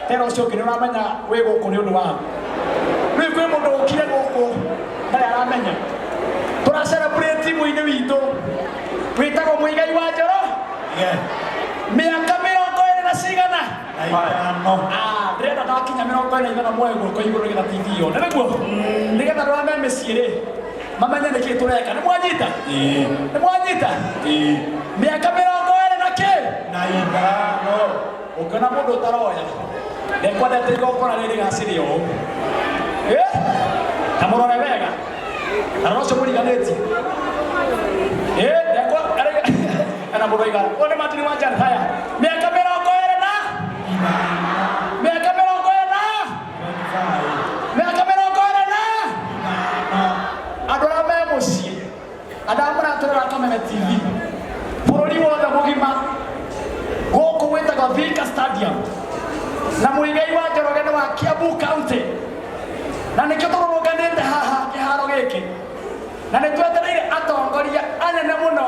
Tera ũcio ũngĩ, nĩ ũramenya wĩ gũkũ nĩ ũndũ wa rĩu. Kwĩ mũndũ ũkire gũkũ ndarĩ aramenya tũra celebrate mũini witũ wĩtagwo Muigai wa Njoro. Mĩaka 25 na cigana? Na ithano. Ah, ndĩrenda ndakinya 25 muoe guoko igũrũ nĩgetha TV yone nĩguo, nĩgetha andũ arĩa me mĩciĩ rĩ mamenye nĩkĩ tũreka. Nĩ mwanyita? Ĩĩ. Nĩ mwanyita? Ĩĩ. Mĩaka 25 na kĩ? Na ithano. Ũngĩona mũndũ ũtaroya ndekwendete igongona rĩrĩ rĩgacĩre ũũ. Eh? Ta mũrore wega na rora ũcio mũriganĩtie. Eh, ndekwa ena mũndũ aiga ũyũ nĩ Martin wa Jan. Haya, mĩaka 20 na mĩaka 20, mĩaka 25. Andũ arĩa me mũciĩ, andũ arĩa mũratũrora Kameme TV bũrũri wothe mũgima, gũkũ gwĩtagwo Thika Stadium na Muigai wa Njoroge nĩ wa Kiambu County, na nĩkĩo tũrũrũnganĩte haha kĩharo gĩkĩ, na nĩ twetereire atongoria anene mũno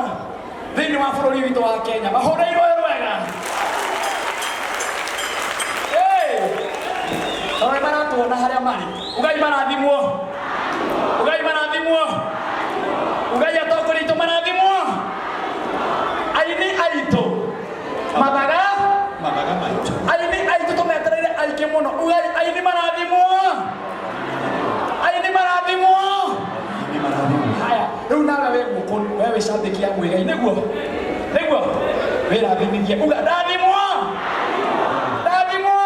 thĩinĩ wa bũrũri witũ wa Kenya mahũrĩirwo wega. Hey! Tondũ nĩ maratuona harĩa marĩ. Ugai marathimwo, ugai marathimwo, ugai atongoria aitũ marathimwo, aini aitũ mathaga. Mathaga maitũ. Aini aitũ tũmetereire aingĩ mũno. Ugai aini marathimwo, aini marathimwo. Nĩ marathimwo. Haya, rĩu nawe wĩ gũkũ, we wĩ cambĩki ya Muigai, nĩguo wĩrathimithie. Uga ndathimwo, ndathimwo.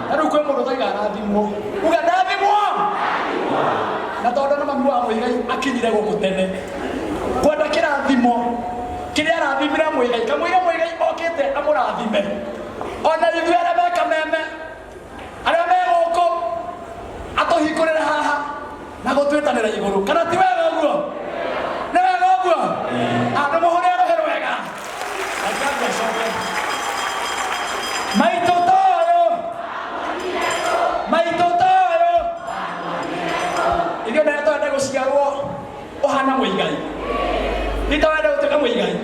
Na rĩu kwĩ mũndũ ũtaiga arathimwo. Uga ndathimwo. Na tondũ nĩ mami wa Muigai akinyire gũkũ tene kwenda kĩrathimo kĩrĩa arathimire Muigai, kamũira Muigai okĩte amũrathime, ona ithuĩ arĩa me Kameme, arĩa me gũkũ, atũhingũrĩre haha na gũtwĩtanĩra igũrũ. Kana ti wega ũguo? Nĩ wega ũguo. Andũ mũhũre rũhĩ rwega. Reke acoke maitũ toyũ, maitũ toyũ. Ithuĩ nĩ twende gũciarwo ũhana Muigai, nĩ twende gũtuĩka Muigai.